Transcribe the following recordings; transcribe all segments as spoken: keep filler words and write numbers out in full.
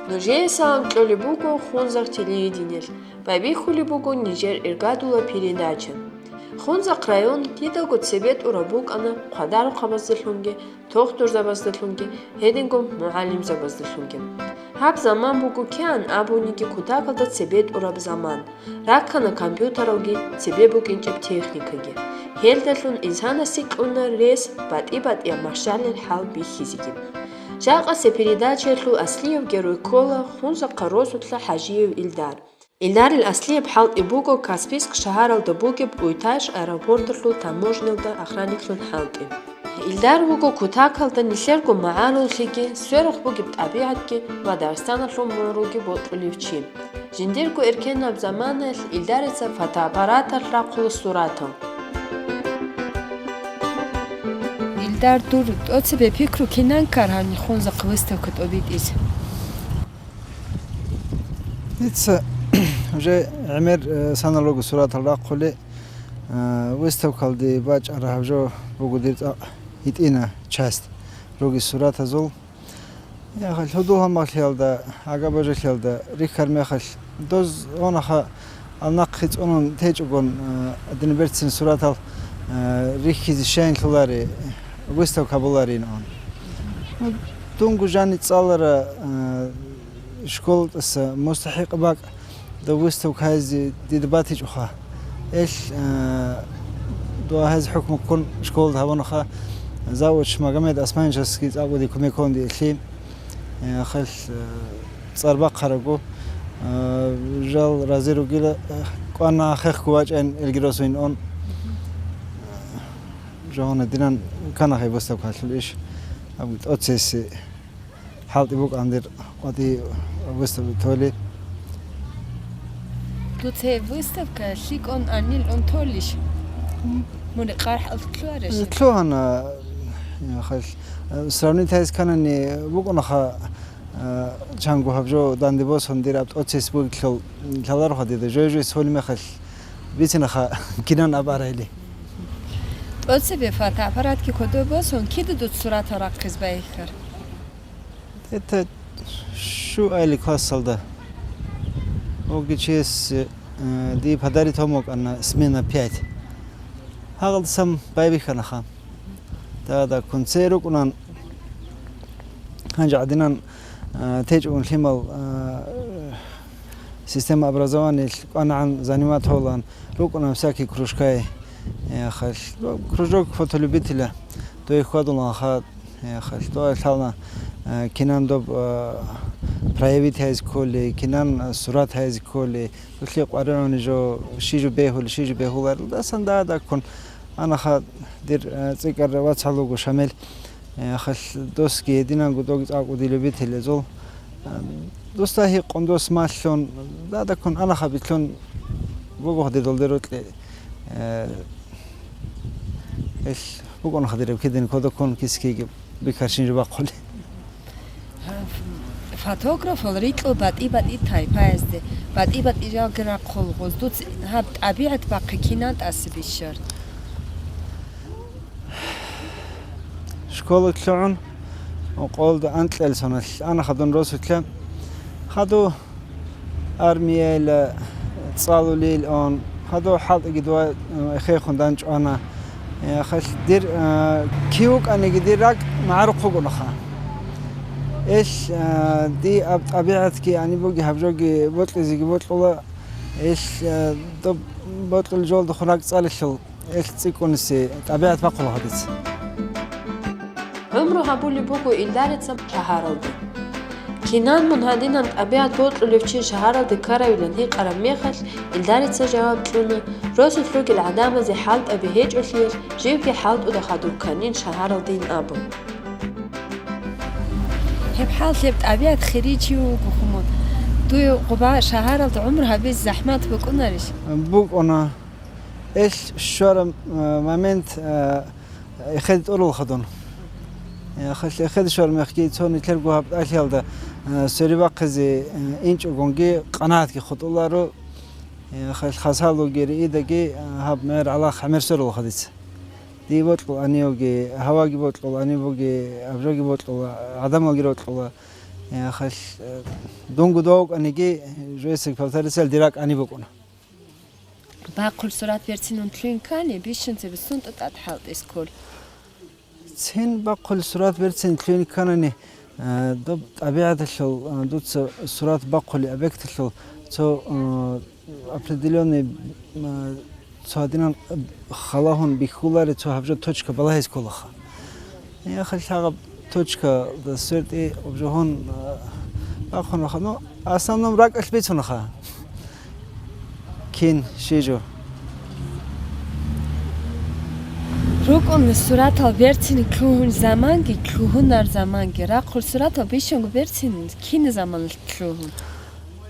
Нужее салам кьолеб буго Хунзахъ телевидениялъ, байбихьулеб буго нижер иргадулаб передача. Хунзахъ район кидаго цебе тӀураб букӀана хъвадарухъабаздалъунги, тухтурзабаздалъунги, гьединго мугӀалимзабаздалъунги. Гьаб заман буго кигӀан абуниги кутакалда цебе тӀураб заман. Раккана компьютералги, цебе букӀинчӀеб техникаги. Гьелдалъун инсанасе кьуна рес батӀи-батӀияб махщалил хӀал бихьизеги. Жакъасе передачаялъул аслияб герой ккола Хунзахъа росулъа ХӀажиев Илдар. Илдарил аслияб хӀалтӀи буго Каспийск шагьаралда бугеб Уйташ аэропорталъул таможнялда охранниклъун хӀалтӀи. Илдар вуго кутакалда нилъерго магӀаруллъиги, сверухъ бугеб тӀабигӀатги ва Дагъистаналъул мугӀруги бокьулев чи. Жиндирго эркенаб заманаялъ Илдарица фотоаппараталъ рахъула суратал. Илдар, дур тӀоцебе пикру кинан ккар гьаниб Хунзахъ выставка тӀобитӀизе? Дица уже гӀемер, э, санал руго суратал рахъулел, э, выставкалде бачӀараб гьаб жо буго дир цӀакъ гьитӀина часть руги суратазул. Яхъ, лъудул гьаммахълъиялда, гӀага-божалъиялда рихьар мехалъ, доз онаха, гьал нахъе цӀунун течӀогон, э, гьадинаб берцин суратал, э, рихьизе щайин лъолари, выставка боларин он. Ну, дунго жани цӀалара, э, школатӀаса мустахӀикъ бакӀ дов выставка гьайзе дида батичӀоха. Эл, э, дова гьайзе хӀукму ккун школалда гьабунаха, завуч Магомед Османовичасги цӀакъ буго кумеконде элъи. Э, хел, э, цӀар бахъарабго, э, жал рази ругила, э, кӀвана хехго вачӀайин элги росуйин он. Э, жагьуна динан канахъе выставка гьалъул иш. Аб тӀоцесси хӀалтӀи букӀан дир къватӀи выставка толи. Дуца гьеб выставка лъикӀун анил унтулищ? Муни къархӀал лъугьарищ? Лъугьана, я, хал-, сравнить гьайз канани букӀунаха, а, чанго гьаб жо данде босун дир аб тӀоцес бугелъул лъалароха дида, жой-жой соли мехалъ бицинаха кинан аб арайли. ТӀоцебе фотоаппаратги кодобе босун, кида дуца суратал рахъиз байихьар? Это щуайли классалда. Оги чияс, э, дие подарить гьабун букӀана смена пять. Гьагъалдасан байбихьанаха. Дада кунцей рукӀунан, гьанже гӀадинан, э, течӀун лъимал, э, система образованиялъ кӀванагӀан занимат гьолан, рукӀунан всякий кружкай. Э, хал-, кружок фотолюбителя. Дой хьвадуланха, э, хал-, дой лъална, э, кинан доб, э, проявить гьайз кколи, кинан, э, сурат гьайз кколи, дулъи къваригӀуни жо, щи жо бегьули, щи жо бегьуларил, дасан дада ккун. Анаха дир, э, цӀикӀкӀар вацгӀал вуго Шамил. Э, хал-, досги гьединанго дог цӀакъ удилеб бетелезул. Э, досда гьикъун, дос малъун, дада ккун анаха билълъун буго гьадидалде рокьи. Э, эл букӀунаха дираб кидин кодаккун кис-киги бикаршин жо бахъули. Фотографал рикьул батӀи-батӀи тайпаязде, батӀи-батӀи жалги рахъул гъоз. Дуц гьаб тӀабигӀат бахъи кинан тӀаса бищар? Школа лъугӀун, къолда анкьал соналъ ана хадун росулъа. Хаду армияйла цӀалулил он, хаду хӀалтӀиги дова, э, эхехун данчӀвана. Э, хал-, дир, э, кив вукӀаниги дир ракӀ магӀарухъ вукӀунаха. Эл, э, ди аб тӀабигӀатги гьаниб буги гьаб жоги бокьизеги бокьула. Эл, э, доб бокьул жолдухъун ракӀ цӀалелъул. Эл цӀикӀкӀуниси тӀабигӀат бахъула гьадица. ГӀумру гьабулеб буго Илдарица шагьаралде. Кинан мун гьадинаб тӀабигӀат бокьулев чи шагьаралде ккаравилан гьикъараб мехалъ, Илдарица жаваб кьуна, росулъ ругел гӀадамазе хӀалтӀаби гьечӀолъиялъ, живги хӀалтӀуда хадуб кканин шагьаралдейин абун. Гьеб хӀал, гьеб тӀабигӀат хири чи вуго хъумун. Дуе гъуба шагьаралда гӀумру гьабизе захӀмат букӀунарищ? БукӀуна. Эл щвараб, э, момент, э, эхеде тӀуралха дун. Э, хал-, эхеде щвараб мехги цо нилъерго гьаб тӀалъиялда, э, сверибахъизе, э, инчӀогонги къанагӀатги хутӀуларо. Э, хал-, хасалуги риидаги, э, гьаб мер гӀалахъ гӀемер сверулха дица. Ди бокьул гьанивги, гьаваги бокьул гьаниб буги, абжаги бокьула, гӀадамалги рокьула. Яхал, э, дунго дов вукӀаниги, жуэсаг палтарисал дирак ани букӀуна. Бахъул сурат берцинун лъугьин ккани, бищун цебе сунтӀа тӀад хӀалтӀи скол? Цин бахъул сурат берцин лъугьин кканани, э, доб тӀабигӀаталъул, э, дуца сурат бахъули объекталъул цо, э, определённый, э, цо гьадинан халагьун бихьулари цо гьабжо точка балагьес кколаха. Яхал гьагъаб точка, да, сверти обжогьун, э, бахъунаха. Ну, основном ракӀалъ бицунаха. Кин, щи жо? РукӀун суратал берцин лъугьун заманги, лъугьунар заманги. Рахъул суратал бищунго берцин кин заман лъугьун?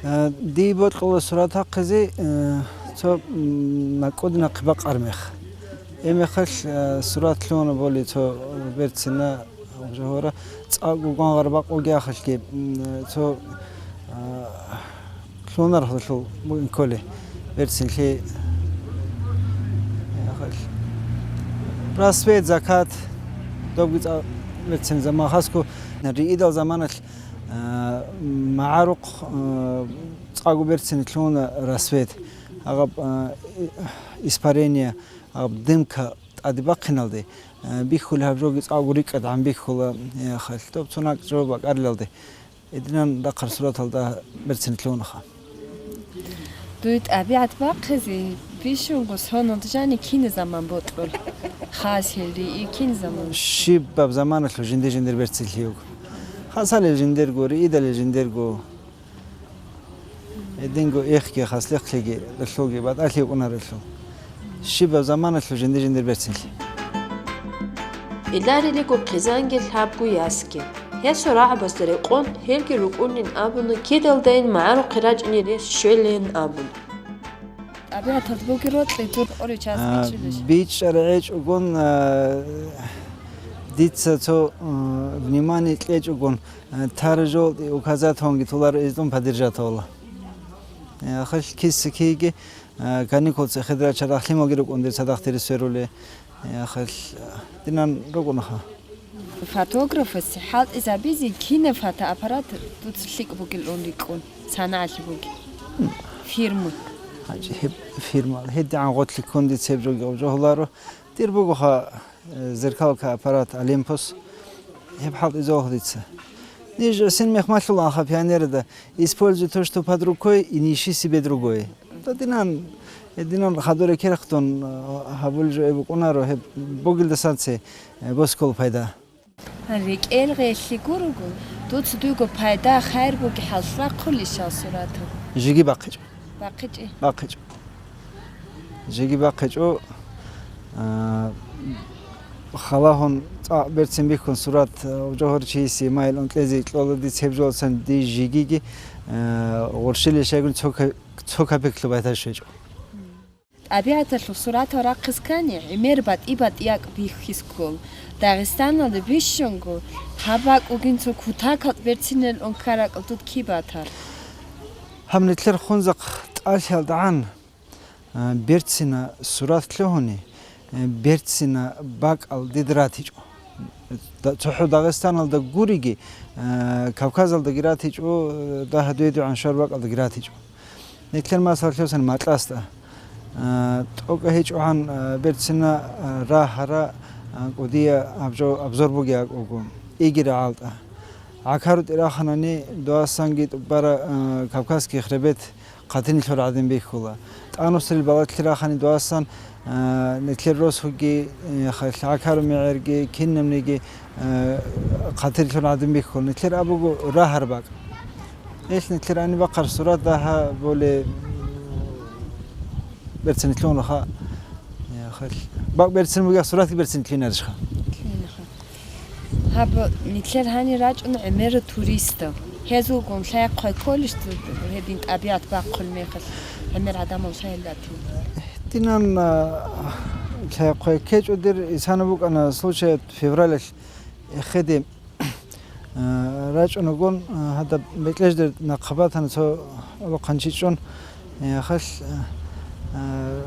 Э, дие бокьула сурат гьахъизе, э, цо, м, накӀкӀуди нахъе бакъар мех. Гьеб мехалъ, э, сурат лъугьуна боли цо берцина, жагьура, цӀакъго гвангъар бакъуги ахалъги, м, цо, э, лъугьунар гьалъул бугин кколи берцинлъи. Рассвет, закат, добги цӀа-, берцин заман хасго, риидал заманалъ, э, магӀарухъ, э, цӀакъго берцин лъугьуна рассвет. Гьаб, э, испарение, гьаб дымка тӀаде бахъиналде, э, бихьулеб гьаб жоги цӀакъго рикӀкӀад гӀан бихьула, э, хал-, доб цо накӀкӀ жо бакӀарилалде. Гьединан рахъар сураталда берцин лъугьунаха. Дуе тӀабигӀат бахъизе бищунго соналда жани кин заман бокьул? Хасил, риил кин заман? Щибаб заманалъул жинди-жиндир берцинлъи буго. Хасалил жиндирго, риидалил жиндирго. Гьединго эхги, хаслихълъиги, ралъуги, батӀалъи букӀунарелъул. Щибаб заманалъул жинди-жиндир берцинлъи. Иларилиго хъизанги лъабго ясги. Гьесул рагӀабазда рекъон, гьелги рукӀунин абуна, кидалдайин магӀарухъе рачӀине рес щвелин абун. ТӀабигӀаталда бугеб рокьи дур къоричаз А, бичӀчӀулищ? БичӀчӀарай гьечӀогун, а, дица цо, а, внимание кьечӀогун, а, тар жолтӀи указатонги толаро, излъун поддержатовала. Э, ахал киса киги, э, каникулца хедрача рахлималги рукӀун дир цадахъ дир сверуле. Э, ахал, э, динан рукӀунаха. Фотографас хӀалтӀизабизе кинаб фотоаппарат дуца лъикӀ бугилан рикӀкӀун, санагӀалъи бугеб? Фирму. ГьачӀи гьеб фирма, гьедигӀан гъотлъи ккун дица гьеб жоги гъоб жо гьоларо. Дир бугоха, э, зеркалка аппарат Олимпус. Гьеб хӀалтӀизабуха дица. Ниж син мехмалъулаанха пионерада: «Используй то, что под рукой, и не ищи себе другое». Динан, динан хадур рекерахъ дун, э, гьабулеб жо букӀунаро, гьеб бугелдасан цебе, э, боскул пайда. РекӀел гъелъи гурого, дуца дуйго пайда, хайр бугеб хӀал рахъулищал суратал? Жеги бахъичӀо. БахъичӀо? БахъичӀо. Жеги бахъичӀо, а, халагьун цӀакъ берцин бихьун сурат, а, жогьор чиясе майлъун кьезе кьола дица гьеб жолцан дие жегиги, а, гъурщилищ гьагун цо ка-, цо капеклъи байтӀа щвечӀо. ТӀабигӀаталъул суратал рахъиз ккани, гӀемер батӀи-батӀияб бихьиз ккол. Дагъистаналда бищунго гьаб бакӀ бугин цо кутакалъ берцинилан ккаракӀал дуд киб батар? Гьаб нилъер хунзахъ тӀалъиялдагӀан, а, берцина сурат лъугьуни, а, берцина бакӀал дид ратичӀо. Да-, цохӀо Дагъистаналда гуриги, а, Кавказалдаги ратичӀо, а, дагьа-дугьа гӀаншар бакӀалдаги ратичӀо. Нилъер масал лъусан Макьасда. А, тӀокӀа гьечӀогӀан, а, берцина, а, рагьара, а, кӀудия абжо-, абзор бугеякӀого, игира гӀалтӀа. ГӀакару тӀираханани дуасанги тӀубара, а, Кавказский хребет хъатинилъур гӀадин бихьула. ТӀанусрил балатлъи рахани дуасан, а, нилъер росуги, э, хал-, гӀакару мегӀерги, кинабниги, э, хъатинилъур гӀадин бихьула. Нилъер абуго рагьар бакӀ. Ил нилъер гьаниб бахъар сурат дагьа более берцинлъугьунаха. Я, хал-, бакӀ берцин бугеб, суратги берцинлъугьинарищха? Лъугьинаха. Гьаб нилъер гьанир рачӀун гӀемерал туристал. Гьезулгун лъай-хъвай кколищ гьедин тӀабигӀат бахъулеб мехалъ гӀемер гӀадамал лъай ратин? Динан, а, лъай-хъвай ккечӀо дир, исана букӀана случай февралалъ эхеде. Э, рачӀунагун, э, гьадаб бекьеждер нахъа батана цо алохъанчи чӀун, э, хал-, э,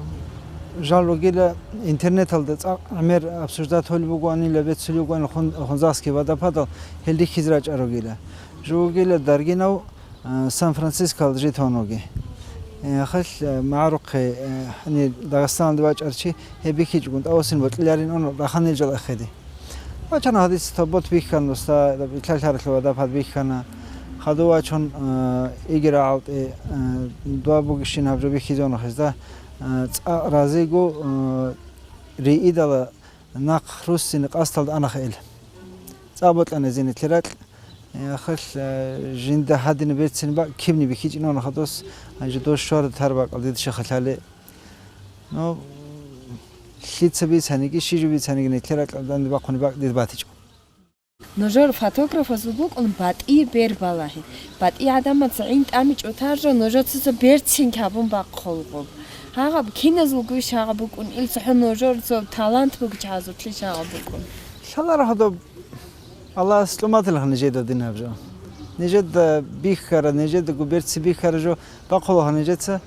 жал ругила интернеталда цӀакъ гӀемер обсуждать гьолеб бугоанила, беццулеб бугоанила хун-, Хунзахский водопадал, гьел рихьизе рачӀарал ругила. Жугила даргинав, а, Сан-Францискоялда житавун вуги. Э, хел, э, магӀарухъе, э, гьанир Дагъистаналде вачӀарав чи гьеб бихьичӀогун, тӀавасин бокьиларин ун раханил жал эхеди. Вачана гьадица табот бихьана, уста, итла лъаралъув адаб гьад бихьана. Хадув вачун, э, игира гӀалтӀи, э, дуа бугищин гьаб жо бихьизавуна хезда, э, цӀакъ разиго, э, риидала нахъ руссин къасдалда анаха ил. ЦӀа бокьана зенитлъи ракь. Яхъал, э, жинда гьадина берцин бакӀ кибни бихьичӀин ун хадус, гьанже дос щварда тар бакӀал дида шихалъали. Ну, лъица бицаниги, щи жо бицаниги, нитлъи ракьалда данде бахъуни бакӀ дид батичӀо. Нужер фотографазул букӀун батӀи бер балагьи. БатӀи гӀадамаца гӀин тӀамичӀо таржа, нужеца цо берцин кабун бахъулгъуб. Гьагъаб киназулгуйищ гьагъаб букӀун, илцахӀо нужер цо талант бугич гьазулъищ гьагъаб букӀун? Лъалара гьадаб Аллагьас лъуматилха нижеда дин гьаб жо. Нижеда бихьара, нижедаго берци бихьара жо бахъулаха нижеца.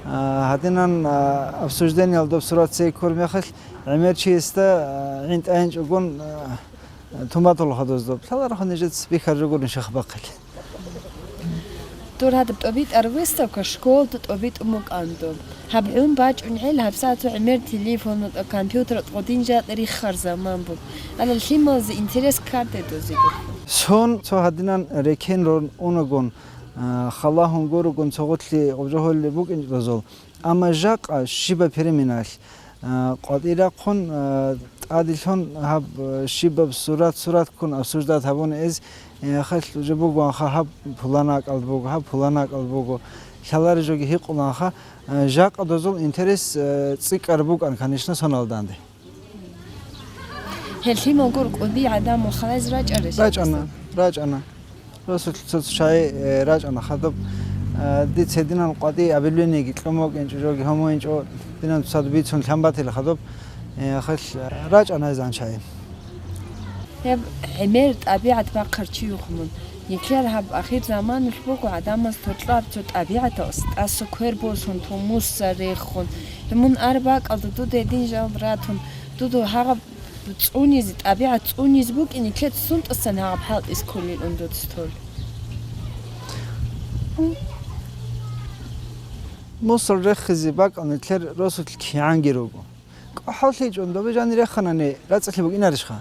А, гьадинан, а, обсуждениялда доб сурат цей ккур мехалъ, гӀемер чиясда, а, гӀин тӀайинчӀогун, а, туматулаха доздоб. Лъаларха нижеца бихьар жо гурин ших бахъилъ. Дур гьадаб тӀобитӀар выставка школда тӀобитӀун букӀан доб. Гьаб гӀун бачӀун гӀел, гьабсагӀат цо гӀемер телефон, компьютер тӀодин жакъа риххар заман буго. Гьалал лъималазе интерес ккарде дозе духъун. Сон цо гьадинан рекен рон унагун, а, халагьун гурогун цогъулъи гъубжагьулли букӀинчӀозул. Амма жакъа щибаб переменалъ, а, къватӀи рахъун, а, тӀаделъун гьаб, а, щибаб сурат-сурат ккун обсуждать гьабун эз, э, хал уже бугоанха гьаб пулана акӀалда буго, гьаб пулана акӀалда буго. Лъалари жоги гьикъуланха, а, жакъа дозул интерес, а, цӀикӀкӀараб букӀан, конечно, соналданде. Гьел лъимал гур кӀуди гӀадамал халайз рачӀарищ? РачӀана, рачӀана. Расул цо-, цо шай, э, рачӀана хадуб, э, дица гьединан къватӀи объявлениеги кьун вукӀинчӀо, жоги гьамуинчӀо, динан цад бицун лъан батила хадуб, э, хел, э, рачӀана гьезан шай. Гьеб гӀемер тӀабигӀат бахъар чи юхъ мун. Никер гьаб ахир заманалъ буго гӀадамаз токьаб цо тӀабигӀаталъ тӀаса квер босун, тумуса рехун. Гье, мун ар бакӀалда дуда гьедин жал ратун, дуда гьагъаб цӀунизе, тӀабигӀат цӀунизе букӀине, кецӀ сунтӀасан гьагъаб хӀалтӀиз кколилан дуца тол. Мусор рехизе бакӀални, лъер росулъ кигӀанги руго. КӀухӀаллъичӀун добе жанир реханани, рацӀцӀалъи букӀинарищха?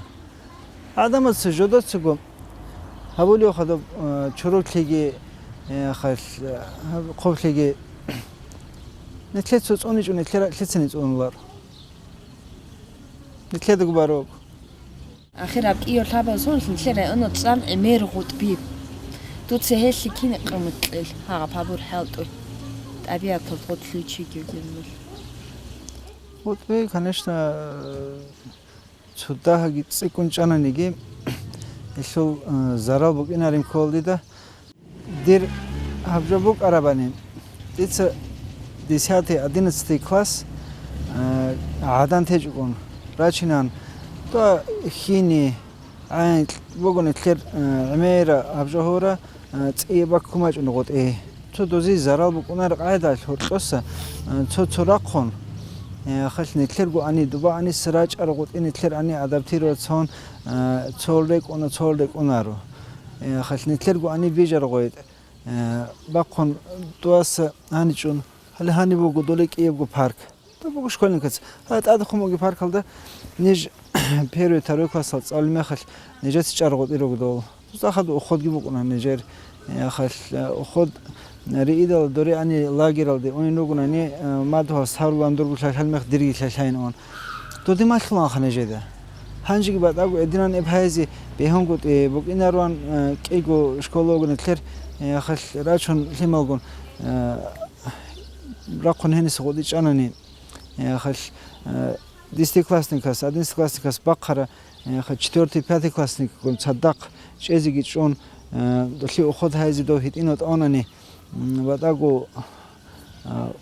ГӀадамаца жодоцаго гьабулев хадуб, э, чуруклъиги, э, хал-, э, хъублъиги. Нилъеца цӀуничӀун, нилъера-, нилъецани цӀунулар. Нилъедаго баруго. Ахир гьаб кӀиго лъабазул нилъер районал цӀар гӀемер гъутӀби. Дуца гьелъи кин къимат кьел, гьагъаб гьабур хӀалтӀуй. ТӀабигӀатал гъутӀлъи чи гьев гьелмул. ГъутӀби, конечно, цо дагьаги цӀикӀкӀун чӀананиги, гьелъул, э, зарал букӀинарин ккола дида. Дир гьаб жо букӀарабани, дица десятый, одиннадцатый класс, э, гӀадан течӀогун рачинан, то хини, гӀенкь бугони лъер, э, гӀемера гьаб жо гьура, э, цӀие баккун бачӀун гъутӀи. Цо дози зарал букӀунар къайдалъ гьоркьоса, э, цо-цо рахъун, э, халъ нилъерго ани, дуба аниса рачӀарав гъутӀи нилъер ани адаптироваться гьун, э, цол рекӀуна, цол рекӀунаро. Э, халъ нилъерго ани бижаргъойд, э, бахъун дуаса гьаничӀун, гьале гьаниб буго доле кӀиябго парк. Доб буго школьникац. Гьале тӀадехун буги паркалда ниж первый, второй классал цӀалул мехалъ нижеца чӀаргъутӀи руго дол. Цо цӀахад уходги букӀуна нижер. Э, халъ, э, уход риидал дори ани лагералде унин ругунани, э, мадугьал сарулан дургу лъалъал мех дирги лъалъайин ун. Доди малъуланха нижеда. Гьанжеги батӀаго эдинан эб гьайзи бегьунгутӀи букӀинаруан, э, кӀиго школа вугони лъер, э, халъ рачун лъималгун, э, рахъун гьениса гъутӀи чӀанани, э, халъ, э, десятиклассникас, одиннадцатиклассникас бахъара, э, халъ четвёртый, пятый классникгун цадахъ чӀезеги чӀун, э, долъи уход гьайзи дов гьитӀинав тӀаванани, м, батӀаго, а,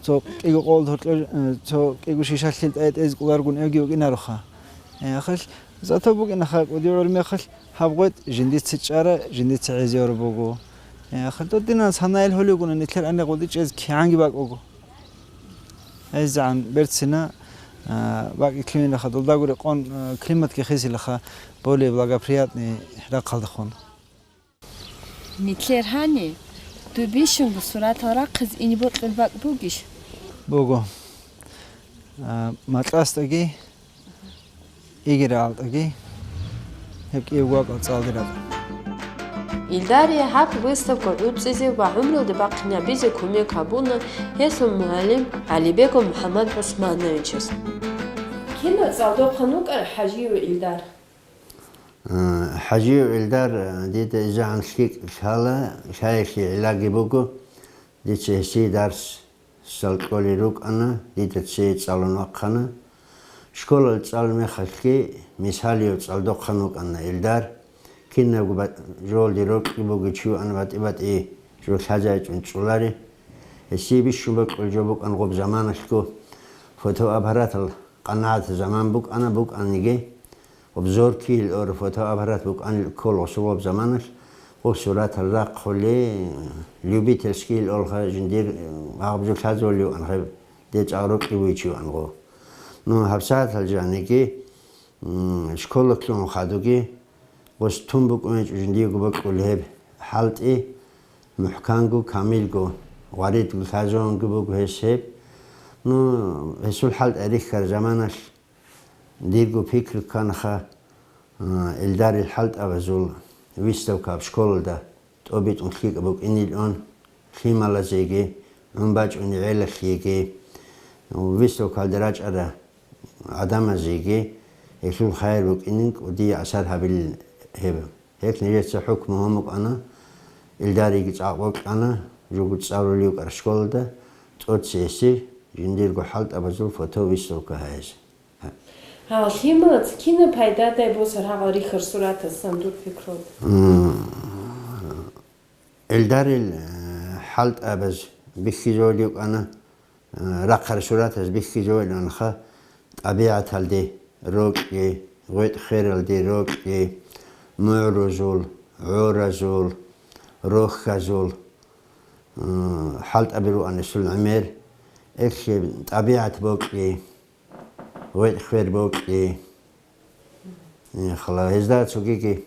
цо кӀиго къолд гьоркьор, э, цо кӀиго шишалъил тӀай тӀезкӀуларгун эвги вукӀинароха. Э, халъ, зато букӀинаха кӀуди гӀур мехалъ гьаб гъветӀ жиндица чӀара, жиндица гӀезиявра буго. Э, халъ додинан санаил гьолигуна нилъер ани гъуди чӀез кигӀанги бакӀуго. ГӀезегӀан берцина, а, бакӀи ккинилаха, долдаго рекъон, а, климатги хисилаха, более благоприятный рахъалдехун. Нилъер гьани дубищунго суратал рахъизе ине бокьулеб бакӀ бугищ? Буго. А, Макьасдаги, Игиралдаги, гьеб кӀиябго бакӀал цӀалде рачӀа. Илдарие гьаб выставка гӀуцӀизе ва гӀумруялде бахъинабизе кумек гьабуна гьесул мугӀалим ГӀалибеков МухӀаммад ГӀусмановичас. Кинав цӀалдохъан вукӀарав ХӀажиев Илдар? Э, ХӀажиев Илдар, э, дида изегӀан лъикӀ лъала, лъаялъе гӀиллаги буго, дица гьесие дарс сал кьолел рукӀана, дида цее цӀалун вахъана. Школалъ цӀалул мехалъги мисалиев цӀалдохъан вукӀана Илдар. Кинабго ба-, жолде рокьи бугев чи вукӀана, батӀи-батӀи жо лъазайчӀун цӀулари. Гьесие бищун бокьулеб жо букӀана гъоб заманалъго. Фотоаппаратал къанагӀат заман букӀана, букӀаниги. Обзор ккейил ор фотоаппарат букӀанил ккола гъосул гъоб заманалъ, гъоб суратал рахъулел, любительскийил олха жиндир, э, гьаб жо лъазулев ан гьеб, де цӀакъ рокьи бугев чи ван гъо. Ну, гьабсагӀатал жаниги, м, школа кьун хадуги, гъос тун букӀунчӀо жиндиего бокьулеб хӀалтӀи, мухӀканго, камилго, гъваридго лъазаванги буго гьес гьеб. Ну, гьесул хӀалтӀи рихьараб заманалъ, дирго пикру кканаха, а, Илдарил хӀалтӀабазул выставка школалда тӀобитӀун лъикӀаб букӀинилан, лъималазеги, гӀун бачӀунел гӀелалъеги, выставкалде рачӀарал гӀадамазеги гьелъул хайир букӀинин кӀудияб асар гьабилин гьеб. Гьелъ нижеца хӀукму гьабун букӀана, Илдариги цӀакъ бокьана, жугьутӀ цӀалулев вукӀараб школалда, тӀоцебе гьесие жиндирго хӀалтӀабазул фотовыставка гьабизе. Гьал лъималаз кинаб пайдадай босар гьагъал рихьарал суратазда, дур пикруялда? М, Илдарил, э, хӀалтӀабаз бихьизавулев вукӀана, э, рахъарал суратаз бихьизавулев анха, тӀабигӀаталде рокьи, гъветӀ-хвералде рокьи, мугӀрузул, гӀоразул, рохьазул, э, хӀалтӀаби руан гьесул гӀемер, эхе тӀабигӀат бокьи, гъветӀ-хвер бокьи. Хала гьезда цогиги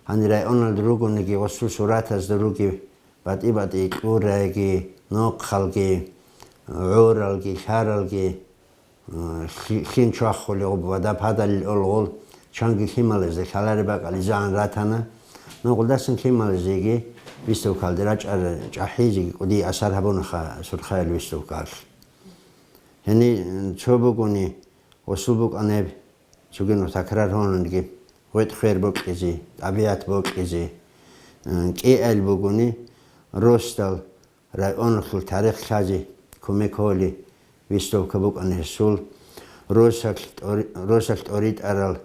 гьанир районалда ругониги, гъосул суратазда руги, батӀи-батӀи кьурайги, нохъалги, гӀоралги, лъаралги, лъи-, лъим чвахулев, гъоб вада падалил олгъол, чанги лъималазда лъалареб бакӀал изегӀан ратана. Ну, гъолдасан лъималазеги выставкалде рачӀарал чӀахӀизеги кӀудияб асар гьабунаха Сурхаялъ выставкалъ. Гьениб цо бугони, гъосул букӀана гьеб, цоги нух такрар гьананги, гъветӀ-хвер бокьизе, тӀабигӀат бокьизе, м, кӀиабилеб бугони, росдал районалъул тарих лъазе кумек гьабулеб выставка букӀана гьесул, росалъ тӀори-, росалъ тӀоритӀарал,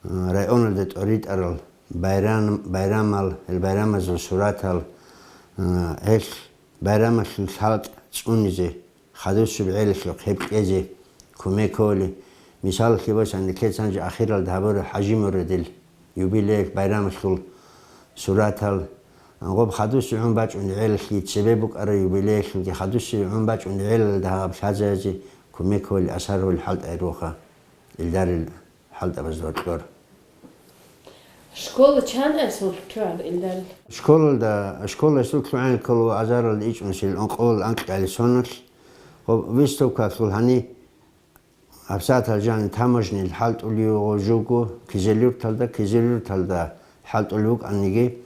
м, районалда тӀоритӀарал байрам-, байрамал, гьел байрамазул суратал, м, гьел байрамалъул хӀалтӀи цӀунизе, хадусеб гӀелалъухъ гьеб кьезе кумек гьабулеб. Мисалалъе босани, нилъеца гьанже ахиралда гьабураб ХӀажимурадил юбилей байрамалъул суратал, гъоб хадусеб гӀун бачӀунел гӀелалъе цебе букӀараб юбилеялъулги хадусеб гӀун бачӀунел гӀелалда гьаб лъазаязе кумек гьабулеб, асар гьабулеб хӀалтӀи руха Илдарил хӀалтӀабазда кьор. Школа чан гӀасул лъугӀараб Илдарил? Школалда, школа гьесул лъугӀанил ккола азаралда ичӀнусил ункъоялда анкьабилеб соналъ. Гъоб выставкалъул гьани гьабсагӀатал жаниб таможнил хӀалтӀулев вуго жуго, Кизилюрталда, Кизилюрталда хӀалтӀулев вукӀаниги,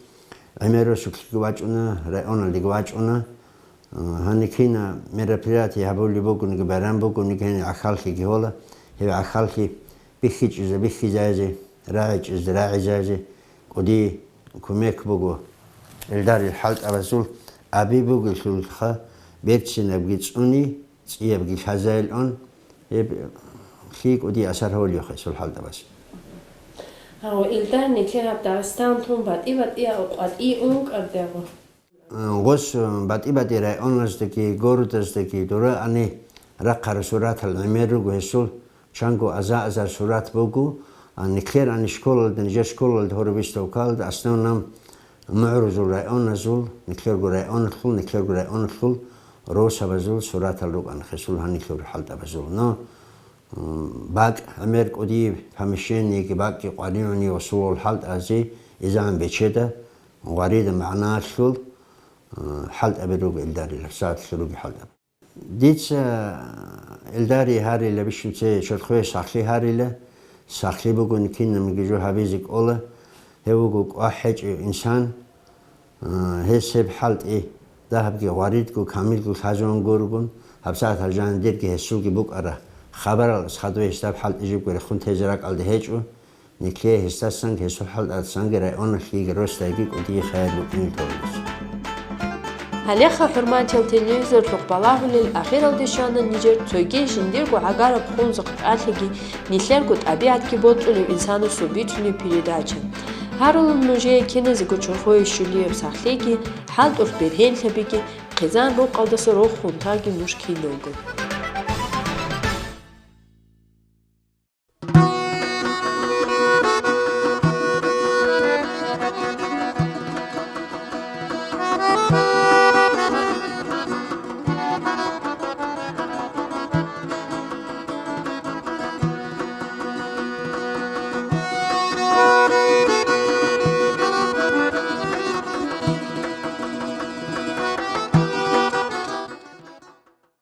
гӀемер росулъги вачӀуна, районалдеги вачӀуна. Гьанив кина мероприятие гьабулеб бугониги, байрам бугониги, гьениб гӀахьаллъиги гьола. Гьеб гӀахьаллъи бихьичӀезе бихьизазе, рагӀичӀезе рагӀизазе кӀудияб кумек буго. Илдарил хӀалтӀабазул аби бугелъулха, берцинабги цӀуни, цӀиябги лъазайилан, гьеб лъикӀ кӀудияб асар гьабулеб гьесул хӀалтӀабаз. Гьав, Илдар, нилъер гьаб Дагъистан тун батӀи-батӀиял къватӀи ункъардего. Гъос батӀи-батӀи районаздаги, городаздаги дура ани рахъарал суратал гӀемер руго гьесул, чанго аза-азар сурат буго, а, нилъер ани школалда, нижер школалда гьораб выставкалда, основном, мугӀрузул районазул, нилъерго районалъул, нилъерго районалъул росабазул суратал рукӀана гьесул гьанилъер хӀалтӀабазул. Но, м, бакӀ гӀемер кӀудияб помещениеги бакӀги къваригӀуни ва сулал хӀалтӀазе изегӀан бечеда, гъварида магӀналъул, э, хӀалтӀаби руго илдарила, сагӀатлъи руго хӀалтӀаби. Дица илдари гьарила, бищун цее чорхое сахлъи гьарила, сахлъи бугони кинабниги жо гьабизе кӀола, гьев вуго кӀвахӀ гьечӀев инсан, а, гьес гьеб хӀалтӀи дагьабги гъваридго камилго лъазавун гургун, гьабсагӀат гьал жанир дирги гьесулги букӀара хабарал, ас хадуб гьесда гьаб хӀалтӀи жибго рехун тезе ракӀалде гьечӀо, Нилъее гьесдасанги гьесул хӀалтӀасанги районалъ йиги росдайги кӀудияб хайирлъи букӀине кколеб. Гьалеха, хӀурматиял телевизорлъухъ балагьулел, ахиралде щвана нижер цоги жиндирго гӀагараб хунзахъ тӀалъиги нилъерго тӀабигӀатги боцӀулев инсанасул бицунеб передача. Гьарулел нужее киназего чорхое щулияб сахлъиги, хӀалтӀулъ бергьенлъабиги, хъизан рукъалдаса рохун таги нуж киналго.